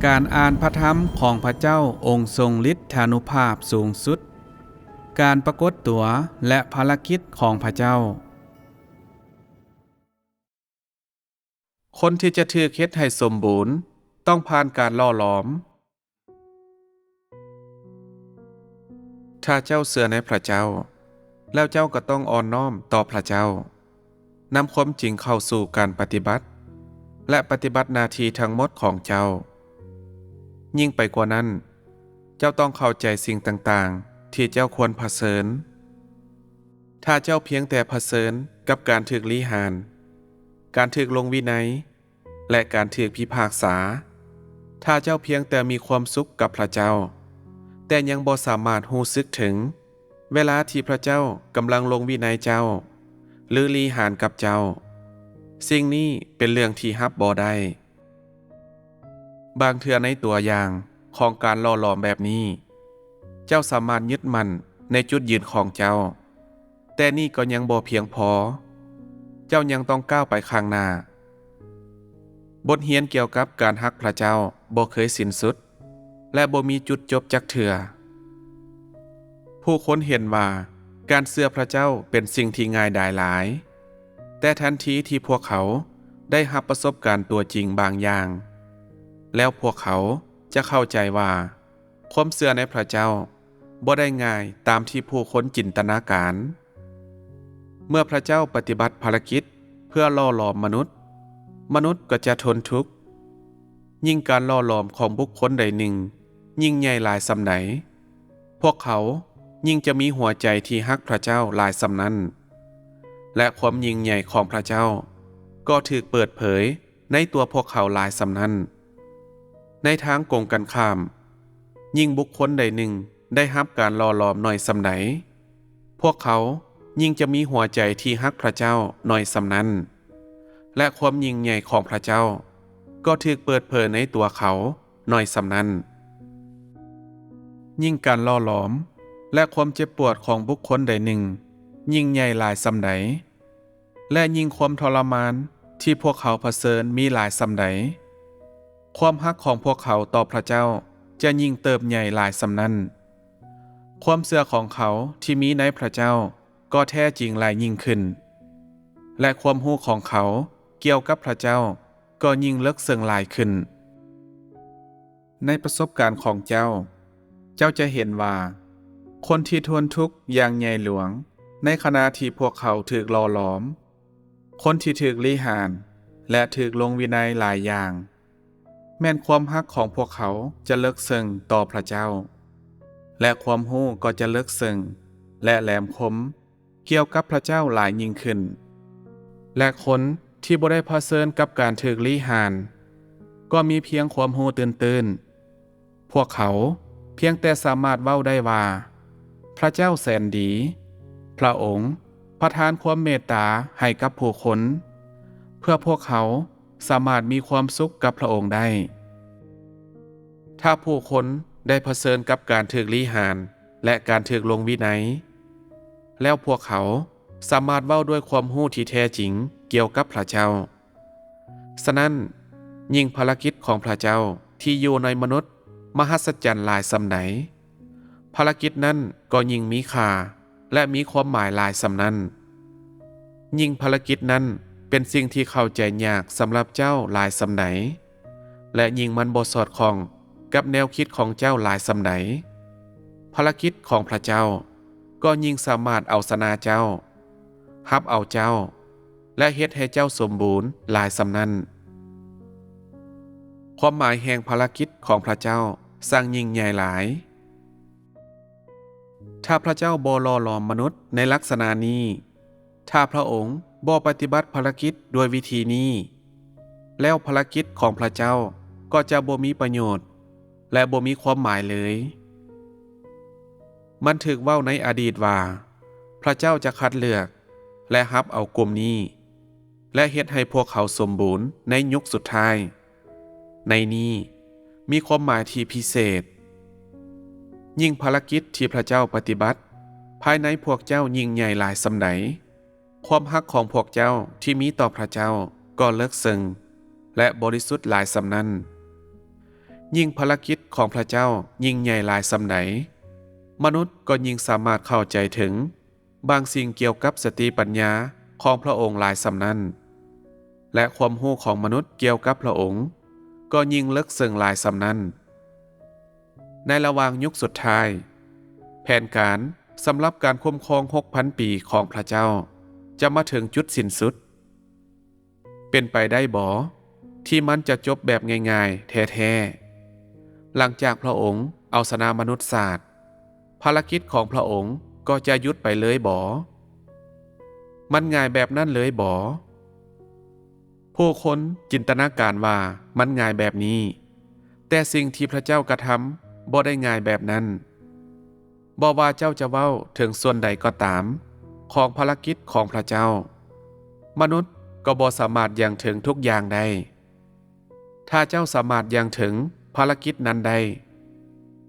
ການອ່ານພະທຳຂອງພະເຈົ້າອົງຊົງລິດທານຸພາບສູງສຸດ, ການປາກົດຕົວ ແລະ ພາລະກິດຂອງພະເຈົ້າ. ຄົນທີ່ຈະຖືກເຮັດໃຫ້ສົມບູນ ຕ້ອງຜ່ານການຫຼໍ່ຫຼອມ. ຖ້າເຈົ້າເຊື່ອໃນພະເຈົ້າ, ແລ້ວເຈົ້າກໍຕ້ອງອ່ອນນ້ອມຕໍ່ພະເຈົ້າ, ນຳຄວາມຈິງເຂົ້າສູ່ການປະຕິບັດ ແລະ ປະຕິບັດໜ້າທີ່ທັງໝົດຂອງເຈົ້າ. ຍິ່ງໄປກວ່ານັ້ນ, ເຈົ້າຕ້ອງເຂົ້າໃຈສິ່ງຕ່າງໆທີ່ເຈົ້າຄວນຜະເຊີນ. ຖ້າເຈົ້າພຽງແຕ່ຜະເຊີນກັບການຖືກລີ້ຫານ, ການຖືກລົງວິໄນ ແລະ ການຖືກພິພາກສາ, ຖ້າເຈົ້າພຽງແຕ່ມີຄວາມສຸກກັບພະເຈົ້າ, ແຕ່ຍັງບໍ່ສາມາດຮູ້ສຶກເຖິງເວລາທີ່ພະເຈົ້າກຳລັງລົງວິໄນເຈົ້າ ຫຼື ລີ້ຫານກັບເຈົ້າ, ສິ່ງນີ້ເປັນເລື່ອງທີ່ຮັບບໍ່ໄດ້. ບາງເທື່ອໃນຕົວຢ່າງຂອງການຫຼໍ່ຫຼອມແບບນີ້, ເຈົ້າສາມາດຍຶດໝັ້ນໃນຈຸດຢືນຂອງເຈົ້າ, ແຕ່ນີ້ກໍຍັງບໍ່ພຽງພໍ. ເຈົ້າຍັງຕ້ອງກ້າວໄປຂ້າງໜ້າ. ບົດຮຽນກ່ຽວກັບການຮັກພະເຈົ້າບໍ່ເຄີຍສິ້ນສຸດ ແລະ ບໍ່ມີຈຸດຈົບຈັກເທື່ອ. ຜູ້ຄົນເຫັນວ່າການເຊື່ອພະເຈົ້າເປັນສິ່ງທີ່ງ່າຍດາຍຫຼາຍ, ແຕ່ທັນທີທີ່ພວກເຂົາໄດ້ຮັບປະສົບການຕົວຈິງບາງຢ່າງ, ແລ້ວພວກເຂົາຈະເຂົ້າໃຈວ່າ ຄວາມເຊື່ອໃນພະເຈົ້າບໍ່ໄດ້ງ່າຍຕາມທີ່ຜູ້ຄົນຈິນຕະນາການ. ເມື່ອພະເຈົ້າປະຕິບັດພາລະກິດເພື່ອຫຼໍ່ຫຼອມມະນຸດ, ມະນຸດກໍຈະທົນທຸກ. ຍິ່ງການຫຼໍ່ຫຼອມຂອງບຸກຄົນໃດໜຶ່ງຍິ່ງໃຫຍ່ຫຼາຍສ່ຳໃດ, ພວກເຂົາຍິ່ງຈະມີຫົວໃຈທີ່ຮັກພະເຈົ້າຫຼາຍສ່ຳນັ້ນ, ແລະ ຄວາມຍິ່ງໃຫຍ່ຂອງພະເຈົ້າກໍຖືກເປີດເຜີຍ ໃນຕົວພວກເຂົາຫຼາຍສ່ຳນັ້ນ. ໃນທາງກົງກັນຂ້າມ, ຍິ່ງບຸກຄົນໃດໜຶ່ງໄດ້ຮັບການຫຼໍ່ຫຼອມໜ້ອຍສ່ຳໃດ, ພວກເຂົາຍິ່ງຈະມີຫົວໃຈທີ່ຮັກພະເຈົ້າໜ້ອຍສ່ຳນັ້ນ, ແລະ ຄວາມຍິ່ງໃຫຍ່ຂອງພະເຈົ້າກໍຖືກເປີດເຜີຍໃນຕົວເຂົາໜ້ອຍສ່ຳນັ້ນ. ຍິ່ງການຫຼໍ່ຫຼອມ ແລະ ຄວາມເຈັບປວດຂອງບຸກຄົນໃດໜຶ່ງຍິ່ງໃຫຍ່ຫຼາຍສ່ຳໃດ, ແລະ ຍິ່ງຄວາມທໍລະມານທີ່ພວກເຂົາຜະເຊີນມີຫຼາຍສ່ຳໃດ, ຄວາມຮັກຂອງພວກເຂົາຕໍ່ພະເຈົ້າຈະຍິ່ງເຕີບໃຫຍ່ຫຼາຍສ່ຳນັ້ນ. ຄວາມເຊື່ອຂອງເຂົາທີ່ມີໃນພະເຈົ້າກໍແທ້ຈິງຫຼາຍຍິ່ງຂຶ້ນ, ແລະ ຄວາມຮູ້ຂອງເຂົາກ່ຽວກັບພະເຈົ້າກໍຍິ່ງເລິກເຊິ່ງຫຼາຍຂຶ້ນ. ໃນປະສົບການຂອງເຈົ້າ, ເຈົ້າຈະເຫັນວ່າ ຄົນທີ່ທົນທຸກຢ່າງໃຫຍ່ຫຼວງໃນຂະນະທີ່ພວກເຂົາຖືກຫຼໍ່ຫຼອມ, ຄົນທີ່ຖືກລິຫານ ແລະ ຖືກລົງວິໄນຫຼາຍຢ່າງ, ແມ່ນຄວາມຮັກຂອງພວກເຂົາຈະເລິກເຊິ່ງຕໍ່ພະເຈົ້າ, ແລະ ຄວາມຮູ້ກໍຈະເລິກເຊິ່ງ ແລະ ແຫຼມຄົມ ກ່ຽວກັບພະເຈົ້າຫຼາຍຍິ່ງຂຶ້ນ. ແລະ ຄົນທີ່ບໍ່ໄດ້ຜະເຊີນກັບການຖືກລີ້ຫານ ກໍມີພຽງຄວາມຮູ້ຕື້ນໆ. ພວກເຂົາພຽງແຕ່ສາມາດເວົ້າໄດ້ວ່າ, ພະເຈົ້າແສນດີ, ພະອົງປະທານຄວາມເມດຕາໃຫ້ກັບຜູ້ຄົນ, ເພື່ອພວກເຂົາສາມາດມີຄວາມສຸກກັບພະອົງໄດ້. ຖ້າຜູ້ຄົນໄດ້ຜະເຊີນກັບການຖືກລີ້ຫານ ແລະ ການຖືກລົງວິໄນ, ແລ້ວພວກເຂົາສາມາດເວົ້າດ້ວຍຄວາມຮູ້ທີ່ແທ້ຈິງກ່ຽວກັບພະເຈົ້າ. ສະນັ້ນ, ຍິ່ງພາລະກິດຂອງພະເຈົ້າທີ່ຢູ່ໃນມະນຸດມະຫັດສະຈັນຫຼາຍສ່ຳໃດ, ພາລະກິດນັ້ນກໍຍິ່ງມີຄ່າ ແລະ ມີຄວາມໝາຍຫຼາຍສ່ຳນັ້ນ. ຍິ່ງພາລະກິດນັ້ນເປັນສິ່ງທີ່ເຂົ້າໃຈຍາກສຳລັບເຈົ້າຫຼາຍສ່ຳໃດ, ແລະ ຍິ່ງມັນບໍ່ສອດຄ່ອງກັບແນວຄິດຂອງເຈົ້າຫຼາຍສ່ຳໃດ, ພາລະກິດຂອງພະເຈົ້າກໍຍິ່ງສາມາດເອົາຊະນະເຈົ້າ, ຮັບເອົາເຈົ້າ ແລະ ເຮັດໃຫ້ເຈົ້າສົມບູນຫຼາຍສ່ຳນັ້ນ. ຄວາມໝາຍແຫ່ງພາລະກິດຂອງພະເຈົ້າຊ່າງຍິ່ງໃຫຍ່ຫຼາຍ. ຖ້າພະເຈົ້າບໍ່ຫຼໍ່ຫຼອມມະນຸດໃນລັກສະນະນີ້, ຖ້າພະອົງບໍ່ປະຕິບັດພາລະກິດດ້ວຍວິທີນີ້, ແລ້ວພາລະກິດຂອງພະເຈົ້າກໍຈະບໍ່ມີປະໂຫຍດ ແລະ ບໍ່ມີຄວາມໝາຍເລີຍ. ມັນຖືກເວົ້າໃນອະດີດວ່າ ພະເຈົ້າຈະຄັດເລືອກ ແລະ ຮັບເອົາກຸ່ມນີ້ ແລະ ເຮັດໃຫ້ພວກເຂົາສົມບູນໃນຍຸກສຸດທ້າຍ. ໃນນີ້ມີຄວາມໝາຍທີ່ພິເສດ. ຍິ່ງພາລະກິດທີ່ພະເຈົ້າປະຕິບັດພາຍໃນພວກເຈົ້າຍິ່ງໃຫຍ່ຫຼາຍສ່ຳໃດ, ຄວາມຮັກຂອງພວກເຈົ້າທີ່ມີຕໍ່ພະເຈົ້າກໍເລິກເຊິ່ງ ແລະ ບໍລິສຸດຫຼາຍສ່ຳນັ້ນ. ຍິ່ງພາລະກິດຂອງພະເຈົ້າຍິ່ງໃຫຍ່ຫຼາຍສ່ຳໃດ, ມະນຸດກໍຍິ່ງສາມາດເຂົ້າໃຈເຖິງບາງສິ່ງກ່ຽວກັບສະຕິປັນຍາຂອງພະອົງຫຼາຍສ່ຳນັ້ນ, ແລະ ຄວາມຮູ້ຂອງມະນຸດກ່ຽວກັບພະອົງກໍຍິ່ງເລິກເຊິ່ງຫຼາຍສ່ຳນັ້ນ. ໃນລະຫວ່າງຍຸກສຸດທ້າຍ, ແຜນການສຳລັບການຄຸ້ມຄອງຫົກພັນປີຂອງພະເຈົ້າຈະມາເຖິງຈຸດສິ້ນສຸດ. ເປັນໄປໄດ້ບໍ່ທີ່ມັນຈະຈົບແບບງ່າຍໆແທ້ໆ? ຫຼັງຈາກພະອົງເອົາຊະນະມະນຸດຊາດ, ພາລະກິດຂອງພະອົງກໍຈະຢຸດໄປເລີຍບໍ? ມັນງ່າຍແບບນັ້ນເລີຍບໍ? ຜູ້ຄົນຈິນຕະນາການວ່າມັນງ່າຍແບບນີ້, ແຕ່ສິ່ງທີ່ພະເຈົ້າກະທຳບໍ່ໄດ້ງ່າຍແບບນັ້ນ. ບໍ່ວ່າເຈົ້າຈະເວົ້າເຖິງສ່ວນໃດກໍຕາມຂອງພາລະກິດຂອງພະເຈົ້າ, ມະນຸດກໍບໍ່ສາມາດຢ່າງເຖິງທຸກຢ່າງໄດ້. ຖ້າເຈົ້າສາມາດຢ່າງເຖິງພາລະກິດນັ້ນໄດ້,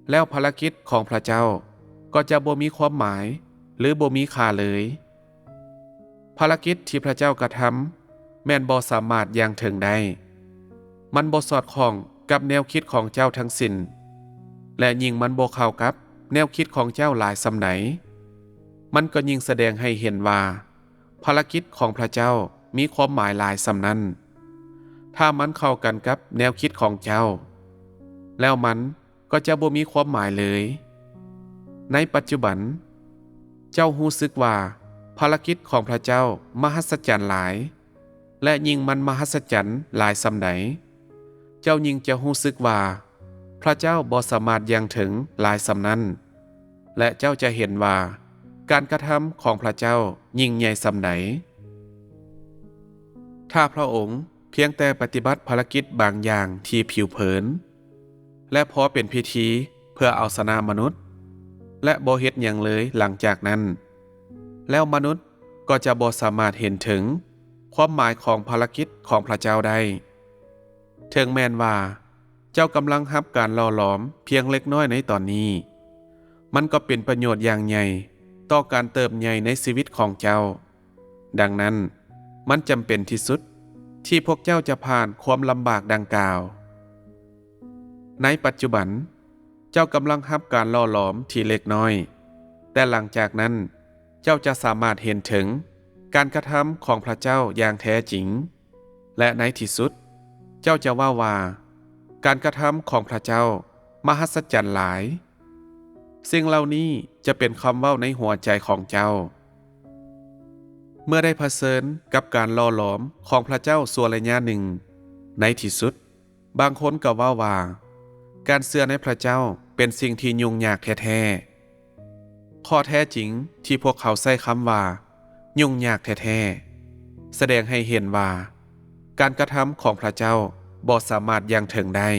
ແລ້ວພາລະກິດຂອງພະເຈົ້າກໍຈະບໍ່ມີຄວາມໝາຍ ຫຼື ບໍ່ມີຄ່າເລີຍ. ພາລະກິດທີ່ພະເຈົ້າກະທຳແມ່ນບໍ່ສາມາດຢ່າງເຖິງໄດ້. ມັນບໍ່ສອດຄ່ອງກັບແນວຄິດຂອງເຈົ້າທັງສິ້ນ, ແລະ ຍິ່ງມັນບໍ່ເຂົ້າກັບແນວຄິດຂອງເຈົ້າຫຼາຍສ່ຳໃດ, ມັນກໍຍິ່ງສະແດງໃຫ້ເຫັນວ່າພາລະກິດຂອງພະເຈົ້າມີຄວາມໝາຍຫຼາຍສ່ຳນັ້ນ. ຖ້າມັນເຂົ້າກັນກັບແນວຄິດຂອງເຈົ້າ, ແລ້ວມັນ ກໍຈະບໍ່ມີຄວາມໝາຍເລີຍ. ໃນປັດຈຸບັນ, ເຈົ້າຮູ້ສຶກວ່າພາລະກິດຂອງພະເຈົ້າມະຫັດສະຈັນຫຼາຍ ແລະ ຍິ່ງມັນມະຫັດສະຈັນຫຼາຍສ່ຳໃດ, ເຈົ້າຍິ່ງຈະຮູ້ສຶກວ່າພະເຈົ້າບໍ່ສາມາດຢ່າງເຖິງຫຼາຍສ່ຳນັ້ນ, ແລະ ເຈົ້າຈະເຫັນວ່າການກະທຳຂອງພະເຈົ້າຍິ່ງໃຫຍ່ສ່ຳໃດ. ຖ້າພະອົງພຽງແຕ່ປະຕິບັດພາລະກິດບາງຢ່າງທີ່ຜິວເຜິນ ແລະ ພໍເປັນພິທີເພື່ອເອົາຊະນະມະນຸດ ແລະ ບໍ່ເຮັດຫຍັງເລີຍຫຼັງຈາກນັ້ນ, ແລ້ວມະນຸດກໍຈະບໍ່ສາມາດເຫັນເຖິງຄວາມໝາຍຂອງພາລະກິດຂອງພະເຈົ້າໄດ້. ເຖິງແມ່ນວ່າເຈົ້າກຳລັງຮັບການຫຼໍ່ຫຼອມພຽງເລັກນ້ອຍໃນຕອນນີ້, ມັນກໍເປັນປະໂຫຍດຢ່າງໃຫຍ່ຕໍ່ການເຕີບໃຫຍ່ໃນຊີວິດຂອງເຈົ້າ. ດັ່ງນັ້ນ, ມັນຈຳເປັນທີ່ສຸດທີ່ພວກເຈົ້າຈະຜ່ານຄວາມລຳບາກດັ່ງກ່າວ. ໃນປັດຈຸບັນ, ເຈົ້າກຳລັງຮັບການຫຼໍ່ຫຼອມທີ່ເລັກນ້ອຍ, ແຕ່ຫຼັງຈາກນັ້ນ, ເຈົ້າຈະສາມາດເຫັນເຖິງການກະທຳຂອງພະເຈົ້າຢ່າງແທ້ຈິງ, ແລະ ໃນທີ່ສຸດ, ເຈົ້າຈະເວົ້າວ່າ, ການກະທຳຂອງພະເຈົ້າມະຫັດສະຈັນຫຼາຍ. ສິ່ງເຫຼົ່ານີ້ຈະເປັນຄຳເວົ້າໃນຫົວໃຈຂອງເຈົ້າ. ເມື່ອໄດ້ຜະເຊີນກັບການຫຼໍ່ຫຼອມຂອງພະເຈົ້າຊົ່ວໄລຍະໜຶ່ງ, ໃນທີ່ສຸດ, ບາງຄົນກໍເວົ້າວ່າ, ການເຊື່ອໃນພະເຈົ້າເປັນສິ່ງທີ່ຫຍຸ້ງຍາກແທ້ໆ. ຂໍ້ແທ້ຈິງທີ່ພວກເຂົາໃຊ້ຄຳວ່າຫຍຸ້ງຍາກແທ້ໆ ສະແດງໃຫ້ເຫັນວ່າການກະທຳຂອງພະເຈົ້າບໍ່ສາມາດຢ່າງເຖິງໄດ້.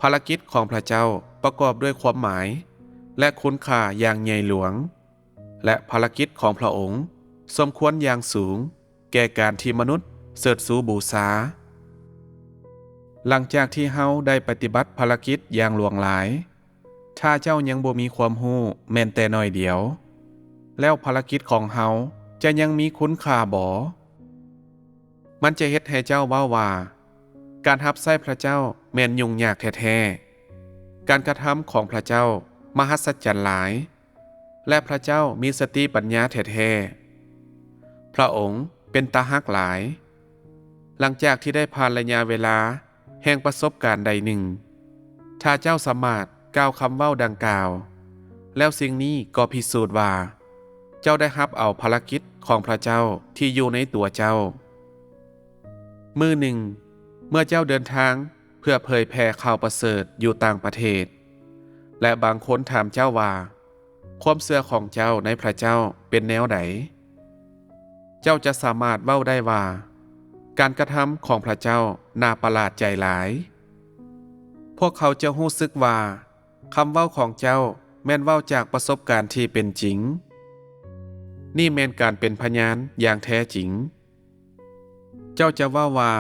ພາລະກິດຂອງພະເຈົ້າປະກອບດ້ວຍຄວາມໝາຍ ແລະ ຄຸນຄ່າຢ່າງໃຫຍ່ຫຼວງ, ແລະ ພາລະກິດຂອງພະອົງສົມຄວນຢ່າງສູງແກ່ການທີ່ມະນຸດເສີດຊູບູຊາ. ຫຼັງຈາກທີ່ເຮົາໄດ້ປະຕິບັດພາລະກິດຢ່າງຫຼວງຫຼາຍ, ຖ້າເຈົ້າຍັງບໍ່ມີຄວາມຮູ້ແມ່ນແຕ່ໜ້ອຍດຽວ, ແລ້ວພາລະກິດຂອງເຮົາຈະຍັງມີຄຸນຄ່າບໍ? ມັນຈະເຮັດໃຫ້ເຈົ້າເວົ້າວ່າ, ການຮັບໃຊ້ພະເຈົ້າແມ່ນຫຍຸ້ງຍາກແທ້ໆ. ການກະທຳຂອງພະເຈົ້າມະຫັດສະຈັນຫຼາຍ, ແລະ ພະເຈົ້າມີສະຕິປັນຍາແທ້ໆ. ພະອົງເປັນຕາຮັກຫຼາຍ. ຫຼັງຈາກທີ່ໄດ້ຜ່ານໄລຍະເວລາແຫ່ງປະສົບການໃດໜຶ່ງ, ຖ້າເຈົ້າສາມາດກ່າວຄຳເວົ້າດັ່ງກ່າວ, ແລ້ວສິ່ງນີ້ກໍພິສູດວ່າເຈົ້າໄດ້ຮັບເອົາພາລະກິດຂອງພະເຈົ້າທີ່ຢູ່ໃນຕົວເຈົ້າ. ມື້ໜຶ່ງ, ເມື່ອເຈົ້າເດີນທາງເພື່ອເຜີຍແຜ່ຂ່າວປະເສີດຢູ່ຕ່າງປະເທດ, ແລະ ບາງຄົນຖາມເຈົ້າວ່າ, ຄວາມເຊື່ອຂອງເຈົ້າໃນພະເຈົ້າເປັນແນວໃດ? ເຈົ້າຈະສາມາດເວົ້າໄດ້ວ່າ, ການກະທຳຂອງພະເຈົ້າໜ້າປະຫຼາດໃຈຫຼາຍ. ພວກເຂົາຈະຮູ້ສຶກວ່າ, ຄຳເວົ້າຂອງເຈົ້າແມ່ນເວົ້າຈາກປະສົບການທີ່ເປັນຈິງ. ນີ້ແມ່ນການເປັນພະຍານຢ່າງແທ້ຈິງ. ເຈົ້າຈະເວົ້າວ່າ,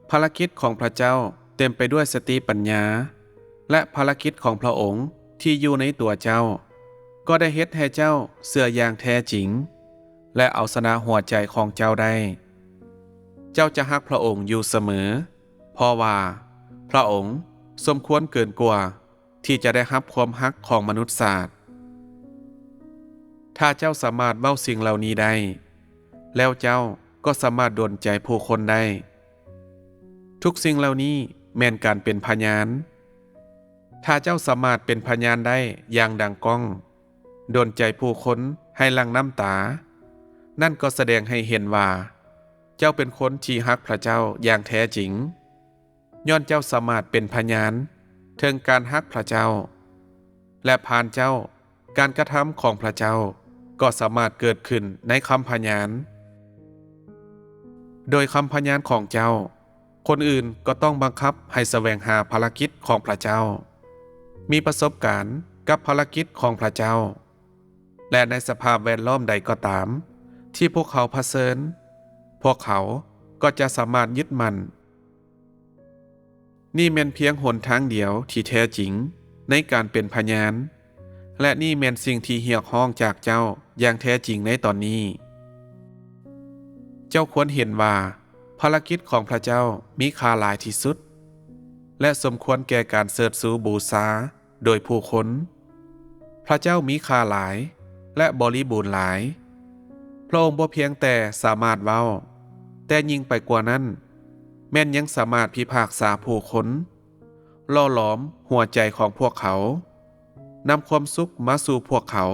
ພາລະກິດຂອງພະເຈົ້າເຕັມໄປດ້ວຍສະຕິປັນຍາ, ແລະ ພາລະກິດຂອງພະອົງທີ່ຢູ່ໃນຕົວເຈົ້າ, ກໍໄດ້ເຮັດໃຫ້ເຈົ້າເຊື່ອຢ່າງແທ້ຈິງ ແລະ ເອົາຊະນະຫົວໃຈຂອງເຈົ້າໄດ້. ເຈົ້າຈະຮັກພະອົງຢູ່ສະເໝີ, ເພາະວ່າພະອົງ ສົມຄວນເກີນກວ່າທີ່ຈະໄດ້ຮັບຄວາມຮັກຂອງມະນຸດຊາດ. ຖ້າເຈົ້າສາມາດເວົ້າສິ່ງເຫຼົ່ານີ້ໄດ້, ແລ້ວເຈົ້າກໍສາມາດດົນໃຈຜູ້ຄົນໄດ້. ທຸກສິ່ງເຫຼົ່ານີ້ແມ່ນການເປັນພະຍານ. ຖ້າເຈົ້າສາມາດເປັນພະຍານໄດ້ຢ່າງດັງກ້ອງ, ດົນໃຈຜູ້ຄົນໃຫ້ຫຼັ່ງນ້ຳຕາ, ນັ້ນກໍສະແດງໃຫ້ເຫັນວ່າເຈົ້າເປັນຄົນທີ່ຮັກພະເຈົ້າຢ່າງແທ້ຈິງ, ຍ້ອນເຈົ້າສາມາດເປັນພະຍານເຖິງການຮັກພະເຈົ້າ, ແລະ ຜ່ານເຈົ້າ, ການກະທຳຂອງພະເຈົ້າກໍສາມາດເກີດຂຶ້ນໃນຄຳພະຍານ. ໂດຍຄຳພະຍານຂອງເຈົ້າ, ຄົນອື່ນກໍຕ້ອງບັງຄັບໃຫ້ສະແຫວງຫາພາລະກິດຂອງພະເຈົ້າ, ມີປະສົບການກັບພາລະກິດຂອງພະເຈົ້າ ແລະ ໃນສະພາບແວດລ້ອມໃດກໍຕາມທີ່ພວກເຂົາຜະເຊີນ, ພວກເຂົາກໍຈະສາມາດຍຶດໝັ້ນ. ນີ້ແມ່ນພຽງຫົນທາງດຽວທີ່ແທ້ຈິງໃນການເປັນພະຍານ, ແລະ ນີ້ແມ່ນສິ່ງທີ່ຮຽກຮ້ອງຈາກເຈົ້າຢ່າງແທ້ຈິງໃນຕອນນີ້. ເຈົ້າຄວນເຫັນວ່າພາລະກິດຂອງພະເຈົ້າມີຄ່າຫຼາຍທີ່ສຸດ ແລະ ສົມຄວນແກ່ການເຊີດຊູບູຊາໂດຍຜູ້ຄົນ. ພະເຈົ້າມີຄ່າຫຼາຍ ແລະ ບໍລິບູນຫຼາຍ. ພະອົງບໍ່ພຽງແຕ່ສາມາດເວົ້າ, ແຕ່ຍິ່ງໄປກວ່ານັ້ນ, ແມ່ນຍັງສາມາດພິພາກສາຜູ້ຄົນ, ຫຼໍ່ຫຼອມຫົວໃຈຂອງພວກເຂົາ, ນຳຄວາມສຸກມາສູ່ພວກເຂົາ,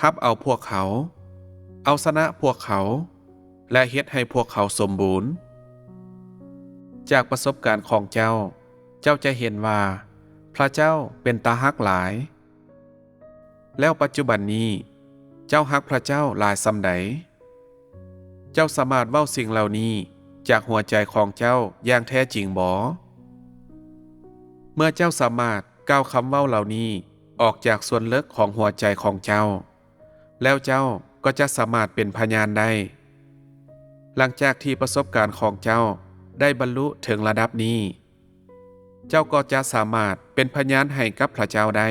ຮັບເອົາພວກເຂົາ, ເອົາຊະນະພວກເຂົາ, ແລະ ເຮັດໃຫ້ພວກເຂົາສົມບູນ. ຈາກປະສົບການຂອງເຈົ້າ, ເຈົ້າຈະເຫັນວ່າພະເຈົ້າເປັນຕາຮັກຫຼາຍ. ແລ້ວປັດຈຸບັນນີ້ເຈົ້າຮັກພະເຈົ້າຫຼາຍສ່ຳໃດ? ເຈົ້າສາມາດເວົ້າສິ່ງເຫຼົ່ານີ້ຈາກຫົວໃຈຂອງເຈົ້າຢ່າງແທ້ຈິງບໍ? ເມື່ອເຈົ້າສາມາດກ່າວຄຳເວົ້າເຫຼົ່ານີ້ອອກຈາກສ່ວນເລິກຂອງຫົວໃຈຂອງເຈົ້າ, ແລ້ວເຈົ້າກໍຈະສາມາດເປັນພະຍານໄດ້. ຫຼັງຈາກທີ່ປະສົບການຂອງເຈົ້າໄດ້ບັນລຸເຖິງລະດັບນີ້, ເຈົ້າກໍຈະສາມາດເປັນພະຍານໃຫ້ກັບພະເຈົ້າໄດ້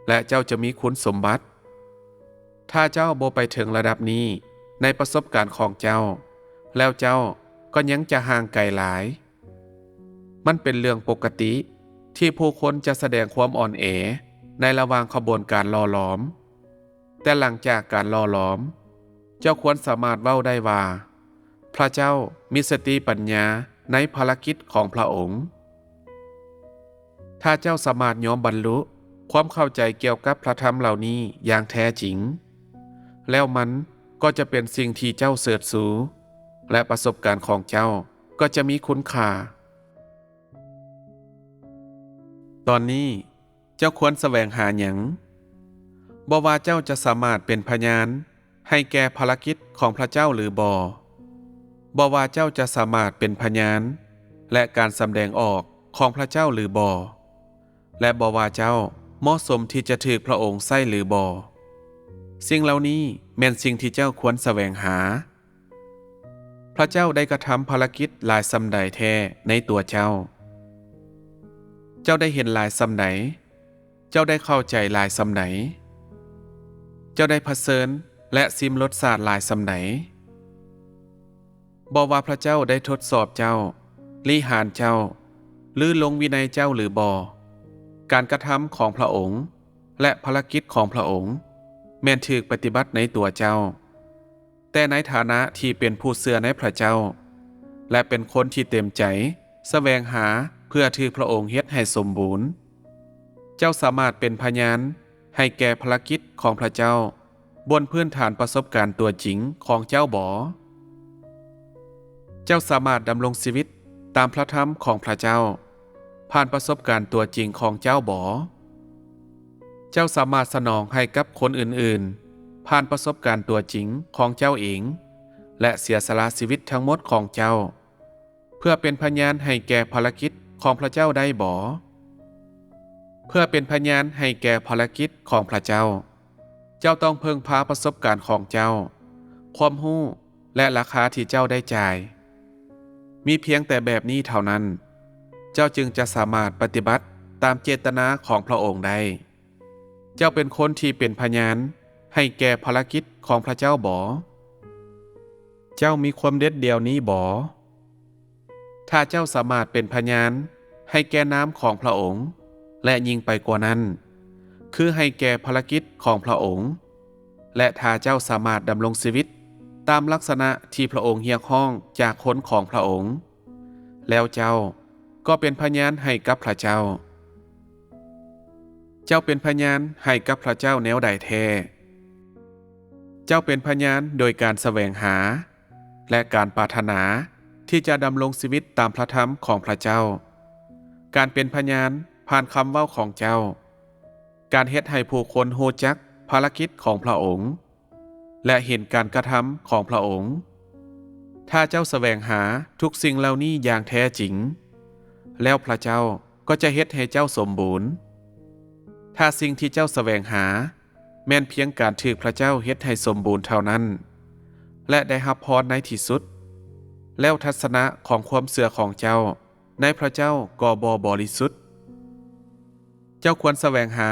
ແລະ ເຈົ້າຈະມີຄຸນສົມບັດ. ຖ້າເຈົ້າບໍ່ໄປເຖິງລະດັບນີ້ໃນປະສົບການຂອງເຈົ້າ, ແລ້ວເຈົ້າກໍຍັງຈະຫ່າງໄກຫຼາຍ. ມັນເປັນເລື່ອງປົກກະຕິທີ່ຜູ້ຄົນຈະສະແດງຄວາມອ່ອນແອໃນລະຫວ່າງຂະບວນການຫຼໍ່ຫຼອມ. ແຕ່ຫຼັງຈາກການຫຼໍ່ຫຼອມ, ເຈົ້າຄວນສາມາດເວົ້າໄດ້ວ່າ ພະເຈົ້າມີສະຕິປັນຍາໃນພາລະກິດຂອງພະອົງ. ຖ້າເຈົ້າສາມາດຍອມບັນລຸຄວາມເຂົ້າໃຈກ່ຽວກັບພະທຳເຫຼົ່ານີ້ຢ່າງແທ້ຈິງ, ແລ້ວມັນກໍຈະເປັນສິ່ງທີ່ເຈົ້າເສີດຊູ, ແລະ ປະສົບການຂອງເຈົ້າກໍຈະມີຄຸນຄ່າ. ຕອນນີ້ເຈົ້າຄວນສະແຫວງຫາຫຍັງ? ບໍ່ວ່າເຈົ້າຈະສາມາດເປັນພະຍານໃຫ້ແກ່ພາລະກິດຂອງພະເຈົ້າຫຼືບໍ່, ບໍ່ວ່າເຈົ້າຈະສາມາດເປັນພະຍານ ແລະ ການສຳແດງອອກຂອງພະເຈົ້າຫຼືບໍ່, ແລະ ບໍ່ວ່າເຈົ້າເໝາະສົມທີ່ຈະຖືກພະອົງໃຊ້ຫຼືບໍ່, ສິ່ງເຫຼົ່ານີ້ແມ່ນສິ່ງທີ່ເຈົ້າຄວນສະແຫວງຫາ. ພະເຈົ້າໄດ້ກະທຳພາລະກິດຫຼາຍສ່ຳໃດແທ້ໃນຕົວເຈົ້າ? ເຈົ້າໄດ້ເຫັນຫຼາຍສ່ຳໃດ? ເຈົ້າໄດ້ເຂົ້າໃຈຫຼາຍສ່ຳໃດ? ເຈົ້າໄດ້ຜະເຊີນ ແລະ ຊິມລົດຊາດຫຼາຍສ່ຳໃດ? ບໍ່ວ່າພະເຈົ້າໄດ້ທົດສອບເຈົ້າ, ລິຫານເຈົ້າ ຫຼື ລົງວິໄນເຈົ້າຫຼືບໍ່, ການກະທຳຂອງພະອົງ ແລະ ພາລະກິດຂອງພະອົງແມ່ນຖືກປະຕິບັດໃນຕົວເຈົ້າ. ແຕ່ໃນຖານະທີ່ເປັນຜູ້ເຊື່ອໃນພະເຈົ້າ ແລະ ເປັນຄົນທີ່ເຕັມໃຈສະແຫວງຫາເພື່ອຖືກພະອົງເຮັດໃຫ້ສົມບູນ, ເຈົ້າສາມາດເປັນພະຍານໃຫ້ແກ່ພາລະກິດຂອງພະເຈົ້າ ບົນພື້ນຖານປະສົບການຕົວຈິງຂອງເຈົ້າບໍ? ເຈົ້າສາມາດດຳລົງຊີວິດຕາມພະທຳຂອງພະເຈົ້າ ຜ່ານປະສົບການຕົວຈິງຂອງເຈົ້າບໍ? ເຈົ້າສາມາດສະໜອງໃຫ້ກັບຄົນອື່ນໆ ຜ່ານປະສົບການຕົວຈິງຂອງເຈົ້າເອງ ແລະ ເສຍສະຫຼະຊີວິດທັງໝົດຂອງເຈົ້າ ເພື່ອເປັນພະຍານໃຫ້ແກ່ພາລະກິດຂອງພະເຈົ້າໄດ້ບໍ? ເພື່ອເປັນພະຍານໃຫ້ແກ່ພາລະກິດຂອງພະເຈົ້າ, ເຈົ້າຕ້ອງເພິ່ງພາປະສົບການຂອງເຈົ້າ, ຄວາມຮູ້ ແລະ ລາຄາທີ່ເຈົ້າໄດ້ຈ່າຍ. ມີພຽງແຕ່ແບບນີ້ເທົ່ານັ້ນ, ເຈົ້າຈຶ່ງຈະສາມາດປະຕິບັດຕາມເຈດຕະນາຂອງພະອົງໄດ້. ເຈົ້າເປັນຄົນທີ່ເປັນພະຍານໃຫ້ແກ່ພາລະກິດຂອງພະເຈົ້າບໍ? ເຈົ້າມີຄວາມເດັດດ່ຽວນີ້ບໍ? ຖ້າເຈົ້າສາມາດເປັນພະຍານ ໃຫ້ແກ່ນາມຂອງພຣະອົງ ແລະ ຍິ່ງໄປກວ່ານັ້ນ ຄືໃຫ້ແກ່ພາລະກິດຂອງພຣະອົງ. ແລະ ຖ້າເຈົ້າສາມາດດຳລົງຊີວິດຕາມລັກສະນະທີ່ພຣະອົງຮຽກຮ້ອງຈາກຄົນຂອງພຣະອົງ, ແລ້ວເຈົ້າກໍເປັນພະຍານໃຫ້ກັບພຣະເຈົ້າ. ເຈົ້າເປັນພະຍານໃຫ້ກັບພຣະເຈົ້າແນວໃດແທ້? ເຈົ້າເປັນພະຍານໂດຍການສະແຫວງຫາ ແລະ ການປາດຖະໜາທີ່ຈະດຳລົງຊີວິດຕາມພຣະທຳຂອງພຣະເຈົ້າ, ການເປັນພະຍານຜ່ານຄຳເວົ້າຂອງເຈົ້າ, ການເຮັດໃຫ້ຜູ້ຄົນຮູ້ຈັກພາລະກິດຂອງພຣະອົງ ແລະ ເຫັນການກະທຳຂອງພຣະອົງ. ຖ້າເຈົ້າສະແຫວງຫາທຸກສິ່ງເຫຼົ່ານີ້ຢ່າງແທ້ຈິງ, ແລ້ວພຣະເຈົ້າກໍຈະເຮັດໃຫ້ເຈົ້າສົມບູນ. ຖ້າສິ່ງທີ່ເຈົ້າສະແຫວງຫາແມ່ນພຽງການຖືກພຣະເຈົ້າເຮັດໃຫ້ສົມບູນເທົ່ານັ້ນ ແລະ ໄດ້ຮັບພອນໃນທີ່ສຸດ, ແລ້ວທັດສະນະຂອງຄວາມເຊື່ອຂອງເຈົ້າໃນພຣະເຈົ້າກໍບໍ່ບໍລິສຸດ. ເຈົ້າຄວນສະແຫວງຫາ